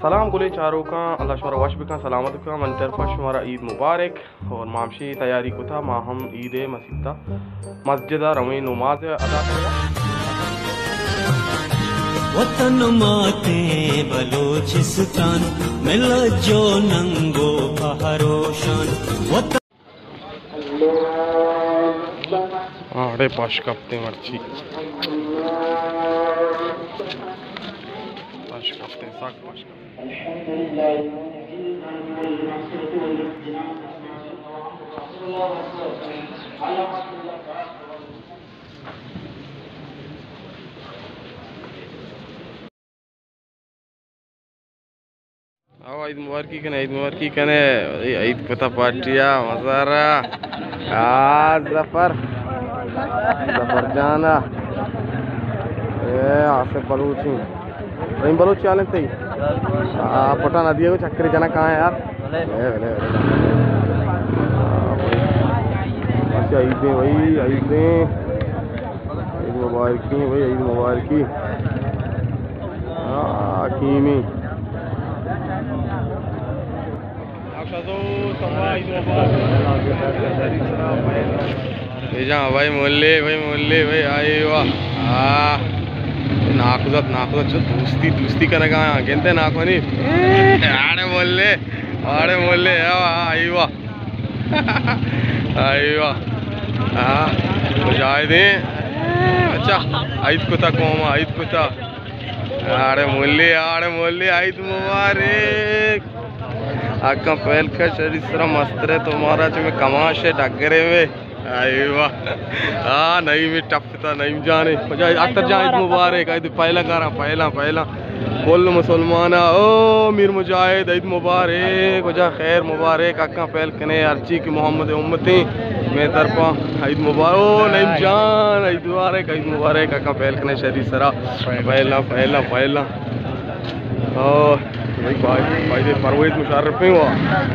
سلام گلیں چاروکاں، اللہ شمارا وش بکن، سلامت بکن۔ من طرفا شمارا عید مبارک۔ اور ما ہمشی تیاری کتا، ما ہم عید مسیتا مسجدا رویں نماز ادا کریں۔ وطن ماتیں بلوچستان، ملت جو ننگو پہروشان۔ وطن۔ ہاں، اڑے پش کپتیں مرچی۔ پش کپتیں، سک پش کپتیں۔ او عید مبارکی کنے، عید مبارکی کنے۔ اے عید کتا پارٹیا، مزارا۔ آ ظفر، ظفر جانا۔ اے آصف بلوچی۔ رحیم بلوچ، چی حال انت تئی؟ آ، پٹا ندی کو چکری جنا کہاں ہے یار؟ بلے۔ اے، بلے، بلے۔ آ، بھائی۔ اچھا، عیدیں بھائی، عیدیں۔ عید مبارکی بھائی، عید مبارکی۔ آ، حکیمی۔ اے جان بھائی مولے، بھائی مولے، بھائی آئی واہ۔ آہ۔ ناکوزات، ناکوزات، چو دوستی، دوستی کنگا، گندے ناکونی۔ اڑے مولے، اڑے مولے، آئی واہ۔ آئی واہ۔ آہ۔ مجاہدین۔ اچھا، عید کتا قوم، عید کتا۔ اڑے مولے، اڑے مولے، عید مبارک۔ اکاں پہل کش، شری سرا مسترے تو مارا چہ میں کماش ہے ڈگرے میں۔ اے واہ۔ آ، نعیم ٹپ تا، نعیم جانے۔ کجا اختر جان، عید مبارک، عید پہلا کارا، پہلا، پہلا۔ کل مسلمانا، او میر مجاہد، عید مبارک، کجا خیر مبارک، اکاں پہل کنے، ہرچی کہ محمد امتیں، میں طرفا عید مبارک، او نعیم جان، عید مبارک، عید مبارک، اکاں پہل کنے، شری سرا۔ پہلا، پہلا، پہلا۔ او، بھائی، بھائی، بھائی، پرویز مشرف ہیں وہ۔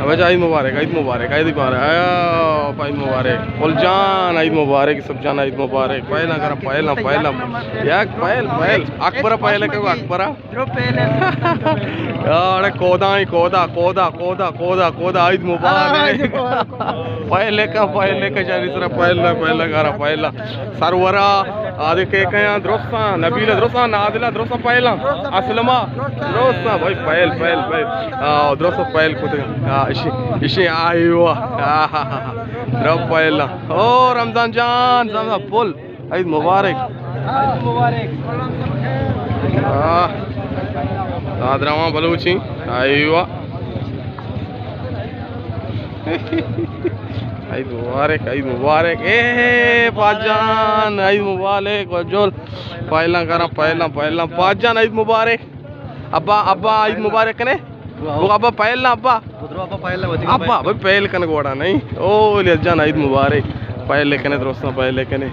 ابے جا، عید مبارک، عید مبارک، عید مبارک۔ آ، عید مبارک۔ گل جان، عید مبارک، سب جان، عید مبارک۔ پہلا کرا، پہلا، پہلا۔ یک پہل، پہل۔ اکبر پہلے کہ اکبر۔ اڑے کودا، کودا، کودا، کودا، کودا، کودا، عید مبارک۔ پہلے کا، پہلے کا، شری سرا پہلا، پہلا کرا، پہلا۔ سرورا، آدے کے کیا، درستاں، نبیلہ درستاں، نادلہ درستاں، پہلا، اسلمہ درستاں، بھائی، پہل، پہل، پہل۔ آ، درستاں پہل کتے۔ آ، اشی، اشی، آئی واہ۔ آ، ہا، ہا، ہا۔ درو پہلا۔ او، رمضان جان، رمضان پل۔ عید مبارک۔ آ، داد رواں بلوچی۔ آئی واہ۔ عید مبارک، عید مبارک۔ اے، پاجان، عید مبارک، وجول۔ پہلا کرا، پہلا، پہلا۔ پاجان، عید مبارک۔ ابا، ابا، عید مبارک کنے۔ وہ ابا پہلا، ابا۔ ابا، بھائی، پہل کنے گوڑا نہیں۔ او، الیاس جان، عید مبارک۔ پہل کنے، درستاں پہل کنے۔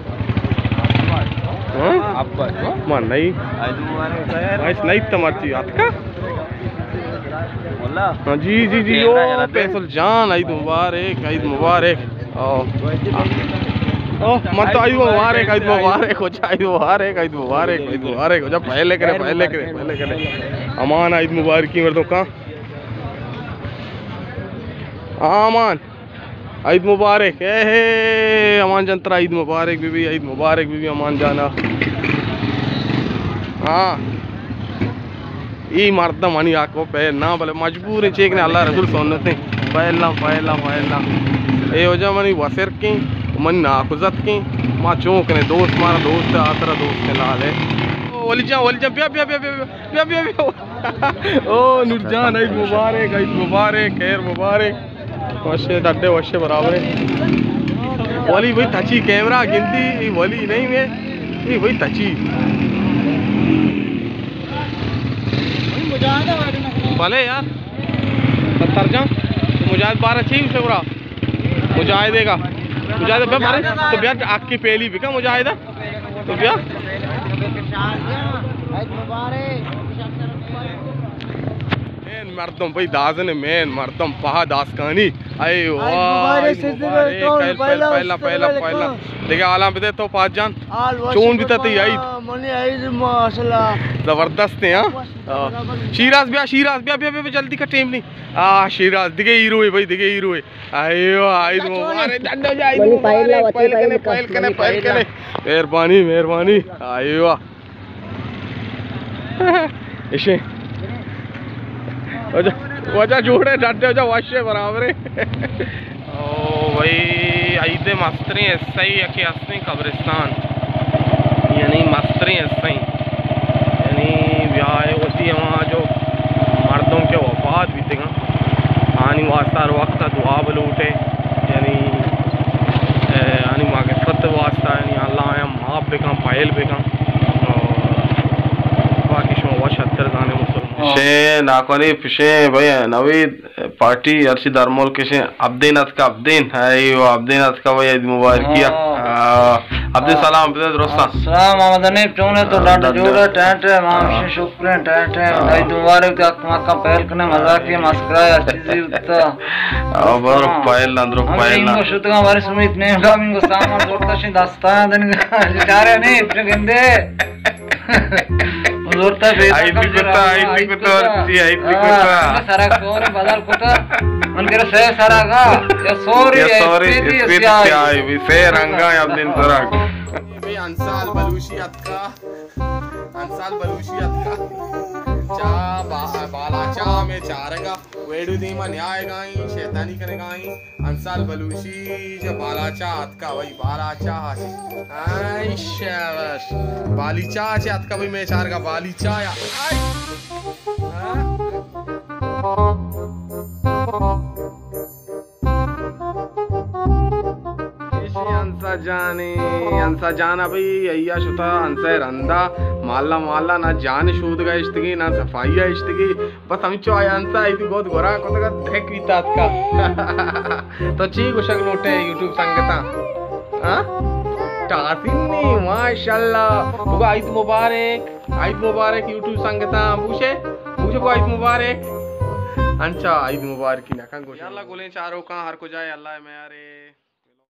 ہاں؟ ابا۔ ما نہیں۔ عید مبارک۔ بھائی، نہیں تو مرچی آتکا۔ واللہ۔ ہاں، جی، جی، جی، او، فیصل جان، عید مبارک، عید مبارک۔ او۔ او، من تو عید مبارک، عید مبارک، ہو جا، عید مبارک، عید مبارک، عید مبارک، ہو جا، پہلے کرے، پہلے کرے، پہلے کرے۔ امان، عید مبارکی مردوں کا۔ امان۔ عید مبارک۔ اے ہے، امان جان ترا عید مبارک بی بی، عید مبارک بی بی امان جانا۔ ہاں۔ ای مردم منی آکو پہل نہ، بلے مجبور ہیں، چیک نے اللہ رسول سنت ہیں۔ پہلا، پہلا، پہلا۔ اے وجہ منی وسر کیں، منی ناکوزت کیں۔ ما چون کنے دوست، مارا دوست ہے، آترا دوست ہے، لال ہے۔ او ولی جان، ولی جان، بیا، بیا، بیا۔ او نور جان، عید مبارک، عید مبارک، خیر مبارک۔ وشے ڈڈے، وشے برابر ہے۔ ولی بھائی تچی کیمرہ گندی، اے ولی نہیں ہے، اے بھائی تچی۔ بھلے یار، ستر جان، مجاہد بارہ چی اسے برا۔ مجاہدے کا۔ مجاہد بیا مارے، تو بیا آکی پہلی بکا مجاہدہ۔ تو بیا۔ مین مردم بھائی، دازن مین مردم پہا داسکانی۔ اے واہ، عید مبارک، عید مبارک۔ پہلا، پہلا، پہلا، پہلا۔ دیکھے حالاں بدے تو پاس جان۔ چون بیتا تی عید؟ منی عید ماشاءاللہ۔ زبردست ایں، ہاں۔ آ، شیراز بیا، شیراز بیا، بیا، بیا، بیا، جلدی کا ٹیم نہیں۔ آ، شیراز، دگہ ہیرو اے بھائی، دگہ ہیرو اے۔ ایو، عید مبارک، ڈڈو جا، عید منی پائل لا، مبارک، وتی پائل پائل کنے، کا۔ پائل کنے۔ مہربانی، مہربانی۔ ایو۔ اشے۔ وجہ، وجہ جوڑے، ڈڈے وجہ وشے برابرے۔ او بھائی، عید مستریں حصہ ہی یکے ہستیں قبرستان، یعنی مستریں حصہ ہی، یعنی بیائے وتی ہما جو مردم کہ وفات بیتگاں، آنی واسطہ ہر وقت دعا بلوٹے، یعنی، اے، آنی مغفرت واسطہ، یعنی اللہ آیاں معاف بکن، پہل بکن۔ اور باقی شما وش اتر زانے مسلمان۔ شے ناکونی پشے بھائی نوید پارٹی ہرچی در ملک شے عبدین اتکا، عبدین۔ ایو عبدین اتکا بھائی، عید مبارکی۔ ہاں۔ آ، عبدین سلام بدے درستاں۔ سلام محمد حنیف، چون ئے تو؟ ڈڈ جوڑ ئے، ٹینٹ ئے، ما ہمشی شکر ایں، ٹینٹ ئے۔ عید مبارک، تو حق مکا پہل کنے، مزاکی مسکرا ہر چیزی اتکا۔ آ، برو پہل نہ، درو پہل نہ۔ شتگاں بارے سمیت نیم گا، منگو سامان زورتا شین دستا دن گا۔ چارے نہیں، اتنے گندے۔ زورتا بے عید بھی کتا، عید بھی کتا، اور جی عید بھی کتا۔ سرا کور بدل کتا۔ من کرے سے سرا گا، یا سوری، یا سوری، اسپیتی، یا سیاہی۔ سیاہی بھی، سے رنگا یا دن سرا۔ بھئی انسال بلوشی اتکا، انسال بلوشی اتکا۔ چا با-، بالاچا میں چارگا۔ ویڈیو دیما نیائے گائیں، شیطانی کرے گائیں۔ انسال بلوشی جا بالاچا اتکا، وہی بالاچا۔ آئی شاباش۔ بالیچا چے اتکا بھئی، میں چارگا بالیچا یا۔ آئی۔ ہاں؟ ایشی انسا جانے، انسا جانا بھئی، ایا شتا انسا رندا، مالا مالا نہ جان شودگا اشتگی، نہ صفائی اشتگی۔ بس ہمچو آیا انسا ایدی گود گورا کتگا دھک بیتا اتکا۔ تو چی گوشگ لوٹے یوٹیوب سنگتاں؟ ہاں؟ ٹاسینی، ماشاءاللہ۔ بگو عید مبارک، عید مبارک یوٹیوب سنگتاں۔ بوشے، بوشے بگو عید مبارک۔ انچا عید مبارکی نکن گوشے۔ یالا گلیں چاروکاں ہر کجائے اللہ میارے۔